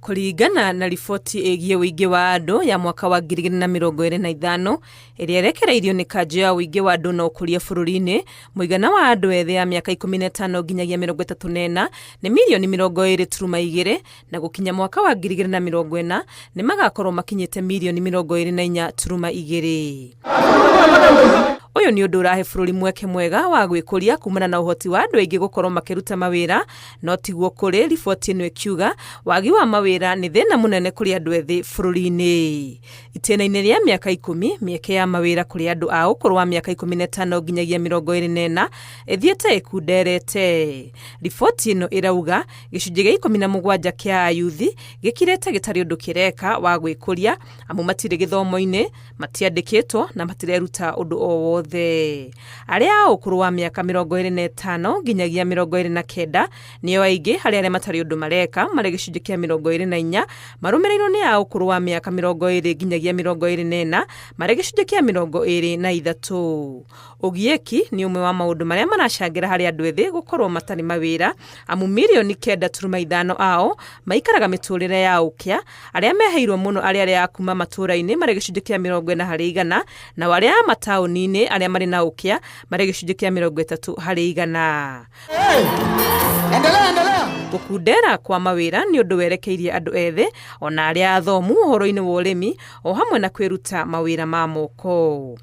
Kũringana na riboti ĩgiĩ ũingĩ wa andũ ya mwaka wa 2025 ĩrĩa ĩrekereirio nĩ kanjũ ya ũingĩ wa andũ na ũkũria bũrũri-inĩ, mũigana wa andũ ethĩ a mĩaka 15 nginyagia 34 nĩ mirioni 20.2 na gũkinya mwaka wa 2040 nĩ magakorwo makinyĩte mirioni 24.2. Ũyũ nĩ ũndũ ũrahe bũrũri mweke mwega wa gwĩkũria kumana na ũhoti wa andũ aingĩ gũkorwo makĩruta mawĩra, no tiguo kũrĩ, riboti ĩno ĩkiuga wagi wa mawĩra nĩ thĩna mũnene kũrĩ andũ ethĩ bũrũri-inĩ. Itĩna-inĩ rĩa mĩaka 10, mĩeke ya mawĩra kũrĩ andũ a ũkũrũ wa mĩaka 15 nginyagia 24 ĩthiĩte ĩkunderete. Riboti ĩno ĩrauga gĩcunjĩ gĩa 17 kĩa ayuthi gĩkirĩte gĩtarĩ ũndũ kĩreka wa gwĩkũria amu matirĩ gĩthomo-inĩ, matiandĩkĩtwo na matireruta ũndũ o wothe. Arĩa a ũkũrũ wa mĩaka 25 nginyagia 29 nĩo aingĩ harĩ arĩa matarĩ ũndũ mareka, marĩ gĩcunjĩ kĩa 24, marũmĩrĩirwo nĩ a ũkũrũ wa mĩaka 20 nginyagia 24 marĩ gĩcunjĩ kĩa 23. Ũgiĩki nĩ ũmwe wa maũndũ marĩa maracangĩra harĩ andũ ethĩ gũkorwo matarĩ mawĩra, amu mirioni 9.5 ao maikaraga mĩtũrĩre ya ũkĩa, arĩa meheirwo mũno arĩ arĩa a kuma matũra-inĩ marĩ gĩcunjĩ kĩa 40%, nao arĩa a mataũni-inĩ arĩa marĩ na ũkĩa marĩ gĩcunjĩ kĩa 30%. Endelea, endelea. Gũkundera kwa mawĩra nĩ ũndũ werekeirie andũ ethĩ ona arĩa athomu ũhoro-inĩ wa ũrĩmi o hamwe na kwĩruta mawĩra ma moko.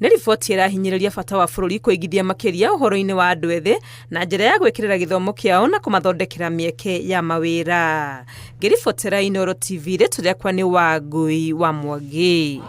Nĩ riboti ĩrahinyĩrĩria bata wa bũrũri kũigithia makĩria ũhoro-inĩ wa andũ ethĩ na njĩra ya gwĩkĩrĩra gĩthomo kĩao na kũmathondekera mĩeke ya mawĩra. Ngĩribotera Inooro TV, rĩtwa rĩakwa nĩ Wangũi wa Mwangi.